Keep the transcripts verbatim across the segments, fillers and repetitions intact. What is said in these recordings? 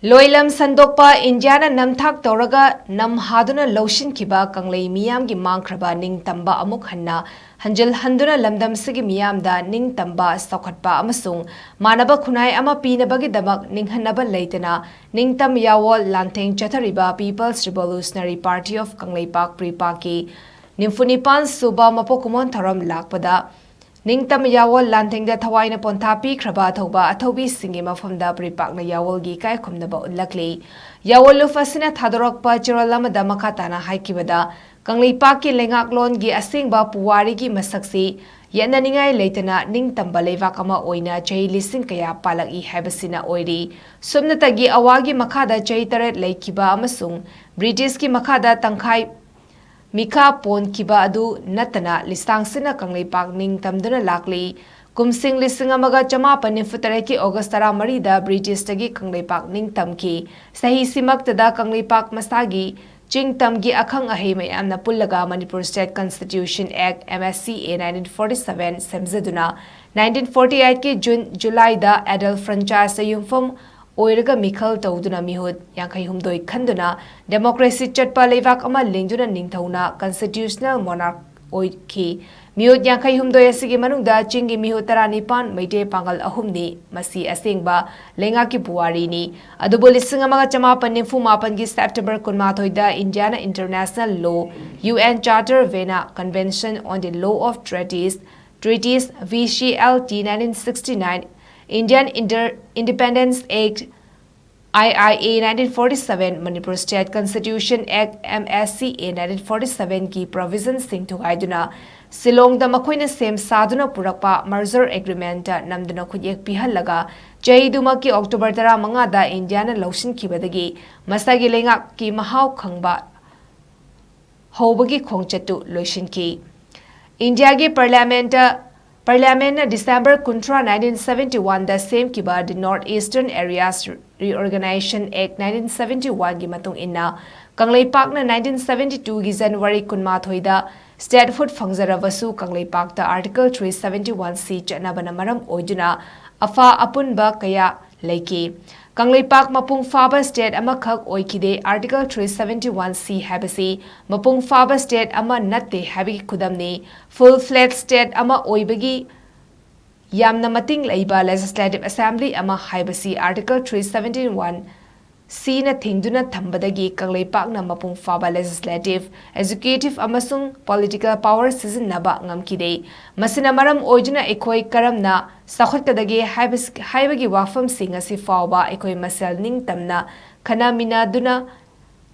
ꯂꯣꯏꯂꯝ ꯁꯟꯗꯣꯛꯄ ꯏꯟꯗꯤꯌꯥꯅ ꯅꯝꯊꯥꯛ ꯇꯧꯔꯒ ꯅꯝꯍꯥꯗꯨꯅ ꯂꯧꯁꯤꯟꯈꯤꯕ ꯀꯪꯂꯩ ꯃꯤꯌꯥꯝꯒꯤ ꯃꯥꯡꯈ꯭ꯔꯕ ꯅꯤꯡꯇꯝꯕ ꯑꯃꯨꯛ ꯍꯟꯅ ꯍꯟꯖꯤꯜꯍꯟꯗꯨꯅ ꯂꯝꯗꯝꯁꯤꯒꯤ ꯃꯤꯌꯥꯝꯗ ꯅꯤꯡꯇꯝꯕ, ꯆꯥꯎꯈꯠꯄ ꯑꯃꯁꯨꯡ ꯃꯥꯟꯅꯕ ꯈꯨꯟꯅꯥꯏ ꯑꯃ ꯄꯤꯅꯕꯒꯤꯗꯃꯛ ꯅꯤꯡꯍꯟꯅꯕ ꯂꯩꯇꯅ ꯅꯤꯡꯇꯝ ꯌꯥꯋꯣꯜ ꯂꯥꯟꯊꯦꯡ ꯆꯠꯊꯔꯤꯕ People's Revolutionary Party of Kangleipak ꯄ꯭ꯔꯤꯄꯥꯛꯀꯤ ꯅꯤꯐꯨ ꯅꯤꯄꯥꯟ ꯁꯨꯕ ꯃꯄꯣꯛ ꯀꯨꯝꯑꯣꯟ ꯊꯧꯔꯝ ꯂꯥꯛꯄꯗ ꯅꯤꯡꯇꯝ ꯌꯥꯋꯣꯜ ꯂꯥꯟꯊꯦꯡꯗ ꯊꯋꯥꯏꯅ ꯄꯣꯟꯊꯥ ꯄꯤꯈ꯭ꯔꯕ ꯑꯊꯧꯕ ꯑꯊꯧꯕꯤꯁꯤꯡꯒꯤ ꯃꯐꯝꯗ ꯄ꯭ꯔꯤꯄꯥꯛꯅ ꯌꯥꯋꯣꯜꯒꯤ ꯏꯀꯥꯏ ꯈꯨꯝꯅꯕ ꯎꯠꯂꯛꯂꯤ꯫ ꯌꯥꯋꯣꯜ ꯂꯨꯞ ꯑꯁꯤꯅ ꯊꯥꯗꯣꯔꯛꯄ ꯆꯦꯔꯣꯜ ꯑꯃꯗ ꯃꯈꯥ ꯇꯥꯅ ꯍꯥꯏꯈꯤꯕꯗ, ꯀꯪꯂꯩꯄꯥꯛꯀꯤ ꯂꯩꯉꯥꯛꯂꯣꯟꯒꯤ ꯑꯁꯦꯡꯕ ꯄꯨꯋꯥꯔꯤꯒꯤ ꯃꯁꯛꯁꯤ ꯌꯦꯠꯅꯅꯤꯡꯉꯥꯏ ꯂꯩꯇꯅ ꯅꯤꯡꯇꯝꯕ ꯂꯩꯕꯥꯛ ꯑꯃ ꯑꯣꯏꯅ ꯆꯍꯤ ꯂꯤꯁꯤꯡ ꯀꯌꯥ ꯄꯥꯜꯂꯛꯏ ꯍꯥꯏꯕꯁꯤꯅ ꯑꯣꯏꯔꯤ꯫ ꯁꯨꯞꯅꯇꯒꯤ ꯑꯋꯥꯒꯤ ꯃꯈꯥꯗ ꯆꯍꯤ ꯇꯔꯦꯠ ꯂꯩꯈꯤꯕ ꯑꯃꯁꯨꯡ ꯕ꯭ꯔꯤꯇꯤꯁꯀꯤ ꯃꯈꯥꯗ ꯇꯪꯈꯥꯏ ꯃꯤꯈꯥ ꯄꯣꯟꯈꯤꯕ ꯑꯗꯨ ꯅꯠꯇꯅ ꯂꯤꯁꯥꯡꯁꯤꯟꯅ ꯀꯪꯂꯩꯄꯥꯛ ꯅꯤꯡꯇꯝꯗꯨꯅ ꯂꯥꯛꯂꯤ꯫ ꯀꯨꯝꯁꯤꯡ ꯂꯤꯁꯤꯡ ꯑꯃꯒ ꯆꯃꯥꯄꯟ ꯅꯤꯐꯨ ꯇꯔꯦꯠꯀꯤ ꯑꯣꯒꯁ ꯇꯔꯥꯃꯔꯤꯗ ꯕ꯭ꯔꯤꯇꯤꯁꯇꯒꯤ ꯀꯪꯂꯩꯄꯥꯛ ꯅꯤꯡꯇꯝꯈꯤ꯫ ꯆꯍꯤꯁꯤꯃꯛꯇꯗ ꯀꯪꯂꯩꯄꯥꯛ ꯃꯁꯥꯒꯤ ꯆꯤꯡꯇꯝꯒꯤ ꯑꯈꯪ ꯑꯍꯩ ꯃꯌꯥꯝꯅ ꯄꯨꯜꯂꯒ Manipur State Constitution Act, M S C A, nineteen forty seven ꯁꯦꯝꯖꯗꯨꯅ nineteen forty eight ꯀꯤ ꯖꯨꯟ, ꯖꯨꯂꯥꯏꯗ adult franchise ꯇ ꯌꯨꯝꯐꯝ ꯑꯣꯏꯔꯒ ꯃꯤꯈꯜ ꯇꯧꯗꯨꯅ ꯃꯤꯍꯨꯠ ꯌꯥꯡꯈꯩ ꯍꯨꯝꯗꯣꯏ ꯈꯟꯗꯨꯅ democracy ꯆꯠꯄ ꯂꯩꯕꯥꯛ ꯑꯃ ꯂꯤꯡꯗꯨꯅ ꯅꯤꯡꯊꯧꯅ constitutional monarch ꯑꯣꯏꯈꯤ꯫ ꯃꯤꯍꯨꯠ ꯌꯥꯡꯈꯩ ꯍꯨꯝꯗꯣꯏ ꯑꯁꯤꯒꯤ ꯃꯅꯨꯡꯗ ꯆꯤꯡꯒꯤ ꯃꯤꯍꯨꯠ ꯇꯔꯥꯅꯤꯄꯥꯟ, ꯃꯩꯇꯩ ꯄꯥꯉꯜ ꯑꯍꯨꯝꯅꯤ꯫ ꯃꯁꯤ ꯑꯁꯦꯡꯕ ꯂꯩꯉꯥꯛꯀꯤ ꯄꯨꯋꯥꯔꯤꯅꯤ꯫ ꯑꯗꯨꯕꯨ ꯂꯤꯁꯤꯡ ꯑꯃꯒ ꯆꯃꯥꯄꯟ ꯅꯤꯐꯨ ꯃꯥꯄꯟꯒꯤ September ꯀꯨꯟꯃꯥꯊꯣꯏꯗ Indian international law, U N Charter, Vienna Convention on the Law of Treaties, Treaties, V C L T nineteen sixty nine, Indian Inter-, Independence Act, I I A nineteen forty seven, Manipur State Constitution Act, M S C A nineteen forty seven ꯀꯤ provision ꯁꯤꯡ ꯊꯨꯒꯥꯏꯗꯨꯅ ꯁꯤꯂꯣꯡꯗ ꯃꯈꯣꯏꯅ ꯁꯦꯝ ꯁꯥꯗꯨꯅ ꯄꯨꯔꯛꯄ merger agreement ꯇ ꯅꯝꯗꯨꯅ ꯈꯨꯠꯌꯦꯛ ꯄꯤꯍꯜꯂꯒ ꯆꯍꯤꯗꯨꯃꯛꯀꯤ October ꯇꯔꯥꯃꯉꯥꯗ ꯏꯟꯗꯤꯌꯥꯅ ꯂꯧꯁꯤꯟꯈꯤꯕꯗꯒꯤ ꯃꯁꯥꯒꯤ ꯂꯩꯉꯥꯛꯀꯤ ꯃꯍꯥꯎ ꯈꯪꯕ ꯍꯧꯕꯒꯤ ꯈꯣꯡꯆꯠꯇꯨ ꯂꯣꯏꯁꯤꯟꯈꯤ꯫ ꯏꯟꯗꯤꯌꯥꯒꯤ parliament, parliament ꯅ December ꯀꯨꯟꯊ꯭ꯔꯥ, nineteen seventy one ꯗ ꯁꯦꯝꯈꯤꯕ The North Eastern Areas Reorganization Act nineteen seventy one ꯒꯤ ꯃꯇꯨꯡ ꯏꯟꯅ ꯀꯪꯂꯩꯄꯥꯛꯅ nineteen seventy two ꯒꯤ January ꯀꯨꯟꯃꯥꯊꯣꯏꯗ statehood ꯐꯪꯖꯔꯕꯁꯨ ꯀꯪꯂꯩꯄꯥꯛꯇ Article three seventy one C ꯆꯠꯅꯕꯅ ꯃꯔꯝ ꯑꯣꯏꯗꯨꯅ ꯑꯐ ꯑꯄꯨꯟꯕ ꯀꯌꯥ ꯂꯩꯈꯤ꯫ ꯀꯪꯂꯩꯄꯥꯛ ꯃꯄꯨꯡ ꯐꯥꯕ state ꯑꯃꯈꯛ ꯑꯣꯏꯈꯤꯗꯦ꯫ Article three seventy one C ꯍꯥꯏꯕꯁꯤ ꯃꯄꯨꯡ ꯐꯥꯕ state ꯑꯃ ꯅꯠꯇꯦ ꯍꯥꯏꯕꯒꯤ ꯈꯨꯗꯝꯅꯤ꯫ Full fledged state ꯑꯃ ꯑꯣꯏꯕꯒꯤ ꯌꯥꯝꯅ ꯃꯇꯤꯡ ꯂꯩꯕ Legislative Assembly ꯑꯃ ꯍꯥꯏꯕꯁꯤ Article three seventy one Cꯅ ꯊꯤꯡꯗꯨꯅ ꯊꯝꯕꯗꯒꯤ ꯀꯪꯂꯩꯄꯥꯛꯅ ꯃꯄꯨꯡ ꯐꯥꯕ legislative, executive ꯑꯃꯁꯨꯡ political power ꯁꯤꯖꯤꯟꯅꯕ ꯉꯝꯈꯤꯗꯦ꯫ ꯃꯁꯤꯅ ꯃꯔꯝ ꯑꯣꯏꯗꯨꯅ ꯑꯩꯈꯣꯏ ꯀꯔꯝꯅ ꯆꯥꯎꯈꯠꯀꯗꯒꯦ ꯍꯥꯏꯕꯁ-, ꯍꯥꯏꯕꯒꯤ ꯋꯥꯐꯝꯁꯤꯡ ꯑꯁꯤ ꯐꯥꯎꯕ ꯑꯩꯈꯣꯏ ꯃꯁꯦꯜ ꯅꯤꯡꯇꯝꯅ ꯈꯟꯅꯃꯤꯟꯅꯗꯨꯅ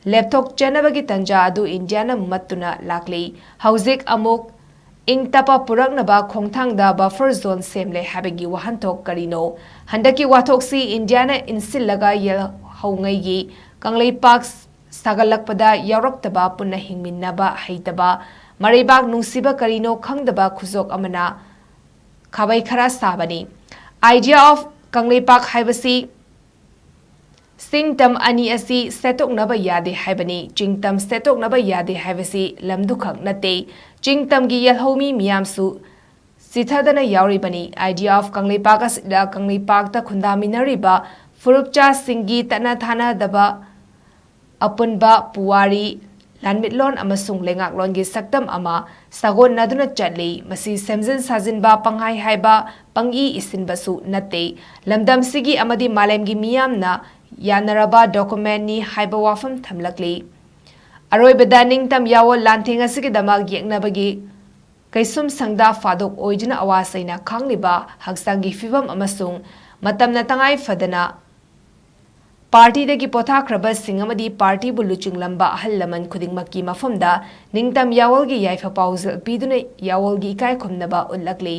ꯂꯦꯞꯊꯣꯛꯆꯅꯕꯒꯤ ꯇꯟꯖꯥ ꯑꯗꯨ ꯏꯟꯗꯤꯌꯥꯅ ꯃꯠꯇꯨꯅ ꯂꯥꯛꯂꯤ꯫ ꯍꯧꯖꯤꯛ ꯑꯃꯨꯛ ꯏꯪ ꯇꯞꯄ ꯄꯨꯔꯛꯅꯕ ꯈꯣꯡꯊꯥꯡꯗ buffer zone ꯁꯦꯝꯂꯦ ꯍꯥꯏꯕꯒꯤ ꯋꯥꯍꯟꯊꯣꯛ ꯀꯔꯤꯅꯣ? ꯍꯟꯗꯛꯀꯤ ꯋꯥꯊꯣꯛꯁꯤ ꯏꯟꯗꯤꯌꯥꯅ ꯏꯟꯁꯤꯜꯂꯒ ꯌꯦꯜꯍꯧꯉꯩꯒꯤ ꯀꯪꯂꯩꯄꯥꯛ ꯁꯥꯒꯠꯂꯛꯄꯗ ꯌꯥꯎꯔꯛꯇꯕ, ꯄꯨꯟꯅ ꯍꯤꯡꯃꯤꯟꯅꯕ ꯍꯩꯇꯕ, ꯃꯔꯩꯕꯥꯛ ꯅꯨꯡꯁꯤꯕ ꯀꯔꯤꯅꯣ ꯈꯪꯗꯕ ꯈꯨꯖꯣꯛ ꯑꯃꯅ ꯈꯥꯕꯩ ꯈꯔ ꯁꯥꯕꯅꯤ꯫ Idea of ꯀꯪꯂꯩꯄꯥꯛ ꯍꯥꯏꯕꯁꯤ ꯆꯤꯡ ꯇꯝ ꯑꯅꯤ ꯑꯁꯤ ꯁꯦꯠꯇꯣꯛꯅꯕ ꯌꯥꯗꯦ ꯍꯥꯏꯕꯅꯤ꯫ ꯆꯤꯡ ꯇꯝ ꯁꯦꯠꯇꯣꯛꯅꯕ ꯌꯥꯗꯦ ꯍꯥꯏꯕꯁꯤ ꯂꯝꯗꯨꯈꯛ ꯅꯠꯇꯦ, ꯆꯤꯡ ꯇꯝꯒꯤ ꯌꯦꯜꯍꯧꯃꯤ ꯃꯤꯌꯥꯝꯁꯨ ꯆꯤꯊꯗꯅ ꯌꯥꯎꯔꯤꯕꯅꯤ꯫ Idea of ꯀꯪꯂꯩꯄꯥꯛ ꯑꯁꯤꯗ ꯀꯪꯂꯩꯄꯥꯛꯇ ꯈꯨꯟꯗꯥꯃꯤꯟꯅꯔꯤꯕ ꯐꯨꯔꯨꯞꯆꯥꯁꯤꯡꯒꯤ ꯇꯠꯅ ꯊꯥꯅꯗꯕ ꯑꯄꯨꯟꯕ ꯄꯨꯋꯥꯔꯤ, ꯂꯥꯟꯃꯤꯠꯂꯣꯟ ꯑꯃꯁꯨꯡ ꯂꯩꯉꯥꯛꯂꯣꯟꯒꯤ ꯁꯛꯇꯝ ꯑꯃ ꯁꯥꯒꯣꯟꯅꯗꯨꯅ ꯆꯠꯂꯤ꯫ ꯃꯁꯤ ꯁꯦꯝꯖꯤꯟ ꯁꯥꯖꯤꯟꯕ, ꯄꯪꯍꯥꯏ ꯍꯥꯏꯕ, ꯄꯪꯏ ꯏꯁꯤꯟꯕꯁꯨ ꯅꯠꯇꯦ꯫ ꯂꯝꯗꯝꯁꯤꯒꯤ ꯑꯃꯗꯤ ꯃꯥꯂꯦꯝꯒꯤ ꯃꯤꯌꯥꯝꯅ ꯌꯥꯅꯔꯕ documentꯅꯤ ꯍꯥꯏꯕ ꯋꯥꯐꯝ ꯊꯝꯂꯛꯂꯤ꯫ ꯑꯔꯣꯏꯕꯗ, ꯅꯤꯡꯇꯝ ꯌꯥꯑꯣꯜ ꯂꯥꯟꯊꯦꯡ ꯑꯁꯤꯒꯤꯗꯃꯛ ꯌꯦꯛꯅꯕꯒꯤ ꯀꯩꯁꯨꯝꯁꯪꯗ ꯐꯥꯗꯣꯛ ꯑꯣꯏꯗꯨꯅ ꯑꯋꯥ ꯆꯩꯅ ꯈꯥꯡꯂꯤꯕ ꯍꯛꯆꯥꯡꯒꯤ ꯐꯤꯕꯝ ꯑꯃꯁꯨꯡ ꯃꯇꯝꯅ ꯇꯉꯥꯏ ꯐꯗꯅ ꯄꯥꯔꯇꯤꯗꯒꯤ ꯄꯣꯊꯥꯈ꯭ꯔꯕꯁꯤꯡ ꯑꯃꯗꯤ ꯄꯥꯔꯇꯤꯕꯨ ꯂꯨꯆꯤꯡꯂꯝꯕ ꯑꯍꯜ ꯂꯃꯟ ꯈꯨꯗꯤꯡꯃꯛꯀꯤ ꯃꯐꯝꯗ ꯅꯤꯡꯇꯝ ꯌꯥꯑꯣꯜꯒꯤ ꯌꯥꯏꯐ ꯄꯥꯎꯖꯦꯜ ꯄꯤꯗꯨꯅ ꯌꯥꯑꯣꯜꯒꯤ ꯏꯀꯥꯏ ꯈꯨꯝꯅꯕ ꯎꯠꯂꯛꯂꯤ꯫